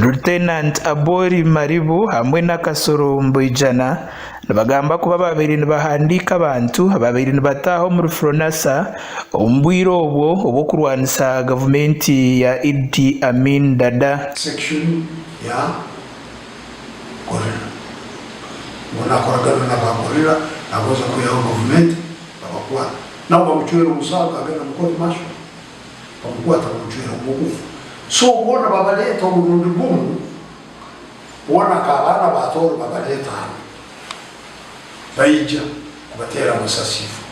Lieutenant Abori Maribu hamwe na Kasoro Mboijana nibagamba kuba babaire nibahandiika abantu ababaire nibataaha omuri Fronasa omu bwire obwo obw'okurwanisa gavumenti ya Iddi Amin Dada. Section ya Gorilla ngu nakoragana na ba Gorilla nagonza kwihaho gavumenti babakwata nabo bamucwera omusango agenda mu court martial bamukwata bamucwera ogwokufa so boona babaleta omurundi gumu boona nka abaana ba Tooro babaleta hanu baija kubatera amasasi ifo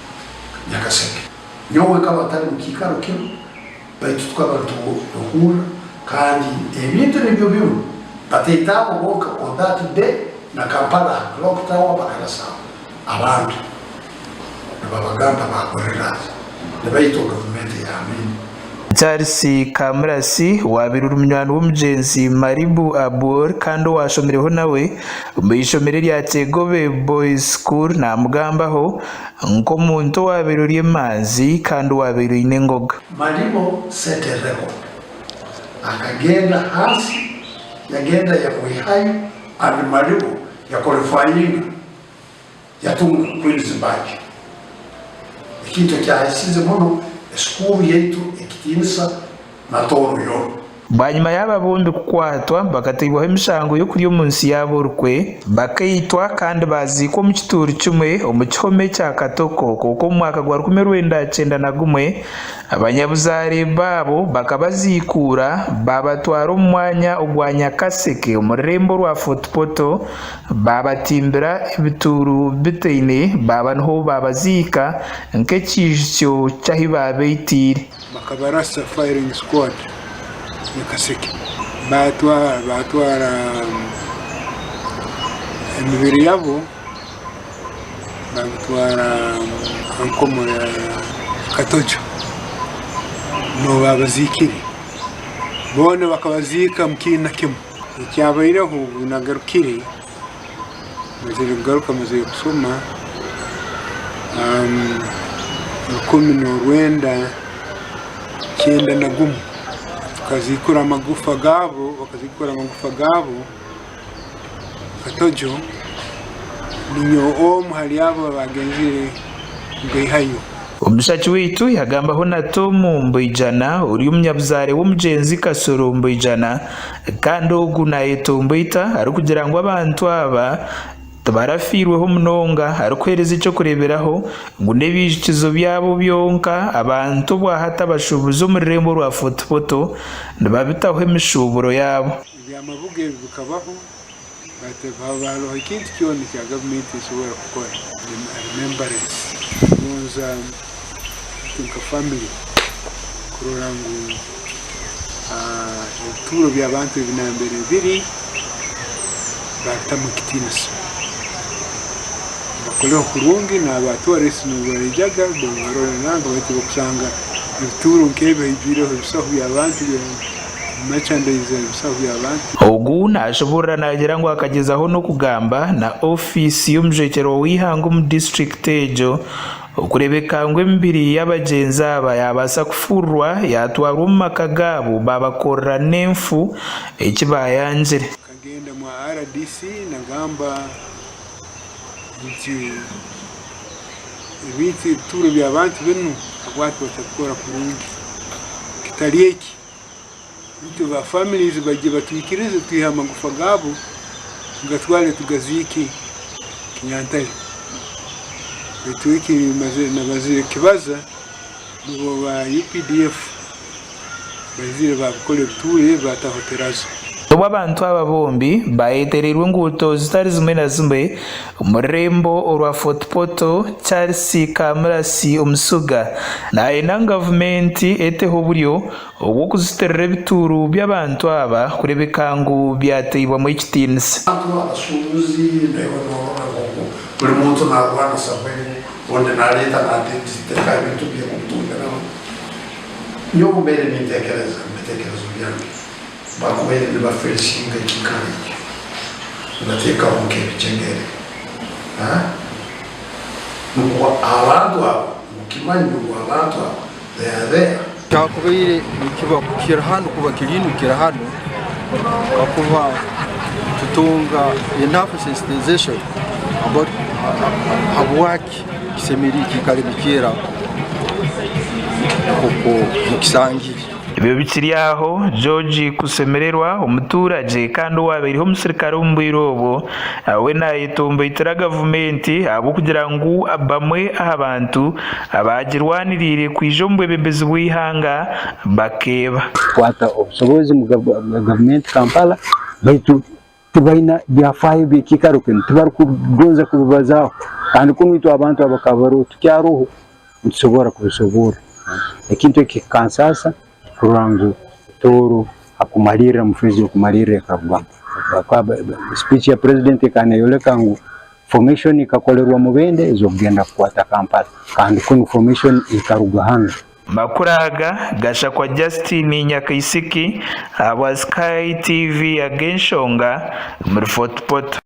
Nyakaseke. Nyowe nkaba ntari mukiikaro kinu baitu tukaba nituhurra kandi ebintu nibyo bimu bataita abo bonka on that day na Kampala aha clock tower bakarasa abantu nibabagamba ba gorillas nibaitwa gavumenti ya Amin. Charles Kamurasi, owaabaire ori munywani w'omugyenzi Maribu Abor kandi owaashomireho nawe omu ishomero erya Kyegobe Boys School naamugambaho nk'omuntu owaabaire ori emanzi kandi owaabaire oine engoga. Maribo set a record akagenda hansi yagenda yamwihayo and Maribo ya qualifyinga Yatunga Queen's Badge, ekintu ekyahisize muno esukuru yaitu ekitiinisa na Tooro yoona. Bwanyima y'aba bombi kukwatwa, bakateibwaho emishango y'okurya omu nsi yaabo orukwe, bakaitwa kandi baaziikwa omu kituuru kimwe omu kihome kya Katoko. Kwonka omu mwaka gwa 1991, abanyabuzaare baabo bakabaziikuura baabatwara omu mwanya ogwa Nyakaseke omu rurembo rwa Fort Portal Baabatimbira ebituuru bitaine, baaba niho baabaziika nk'ekiijutsyo ky'ahu baabaitiire. Bakabarasa firing squad Nyakaseke baatwara baatwara emibiri yabo baagitwara aha nkomo ya Katojo niho baabaziikire boona bakabaziika omu kiina kimwe. Ekyabaireho obu nagarukire, mazire kugaruka mazire kusoma 1991, tukaziikura amagufa gaabo, bakaziikura amagufa gaabo Katojo, ninyowe omu hali abo abaagenzire kugaihayo. Omushaki waitu yagambaho na Tom Mboijana ori omunyabuzaare w'omugyenzi Kasoro Mboijana kandi ogu nayetomboita arikugira ngu abantu aba tibarafiirweho munonga arikuheereza eky'okureeberaho ngu n'ebiijukizo byabo byonka abantu obwahati abashuubuzi omu rurembo orwa Fort Portal nibabitaho emishuuburo yaabo. Eby'amabuga ebi bikabaho but haba haroho ekintu kyona ekya gavumenti esobora kukora remembrance kugonza itwe nka family kurora ngu ebituuro by'abantu ebi nambere biri babitamu ekitiinisa bakoleho kurungi n'aba tourist n'obu baijaga barora nangwa baitu okusanga ebituuro nk'ebi haijwireho ebisaho by'abantu. Ogu nashoboorora naagira ngu akagyezaho n'okugamba na ofiisi y'omujwekyerwa w'eihanga omu disiturikiti egyo okureebeka ngu emibiri y'abagyenzi aba yabaasa kufuururwa yatwarwa omu maka gaabo baabakorera n'enfu eki baayangire. Nkagenda mwa rdc nagamba nti ebintu ebituuro by'abantu binu habwaki batabikora kurungi kitari eki. Itwe ba families baije batwikirize twihe amagufa gaabo tugatware tugaziike Kinyantare. Baitu eki namazire kukibaza nibo ba updf baizire babikora ebituuro ebi bataho terazo. Obu abantu aba bombi baayetereirwe enguuto zitari zimwe na zimwe omu rurembo orwa Fort Portal, Charles Kamurasi Omusuga naayenda ngu gavumenti eteho oburyo obw'okuzitirira ebituuru by'abantu aba kureebeka ngu byateibwamu ekitiinisa. Abantu abashuubuzi naiwe noorora ngu buri muntu naarwanisa mbwenu ondi naareeta naateeka ebintu bye kubitungiraho. Nyowe mbaire ninteekereza omu biteekerezo byange baakubaire nibafeesinga ekiikaro ekyo nibateekaho nk'ebigyegere nukwo abantu abo ngu kimanywe ngu abantu abo they are there. Kyakubaire nikiba kiri hanu kuba kiri kiri hanu kakuba tutunga enough sensitization about habwaki kisemeriire kiikale nikyera nk'oku mukisangire. Ebyo bikiri aho, George Kusemererwa, omutuuragye kandi owabaireho omusirikare omu bwire obwo, we nayetomboitera gavumenti ahabw'okugira ngu bamwe aha bantu abaagirwaniriire kwija omu bwebembezi bw'eihanga bakeeba. Kukwata obusobozi omu gavumenti Kampala baitu tibaina byafaayo by'ekiikaro kinu, tibarukugonza kubibazaaho kandi kunu itwe abantu abakaba baroho tukyaroho nitusobora kubisoborra. Ekintu eki kikansaasa kurora ngu Tooro hakumalirra omu feezi y'okumalirra ekarugamu. Speech ya president ekaba neyoleka ngu formation ekakolerwa Mubende ez'okugenda kukwata Kampala kandi kunu formation ekaruga hanu. Makuru aga gashakwa Justine Nyakaisiki ahabwa Sky TV ag'enshonga omuri Fort Portal.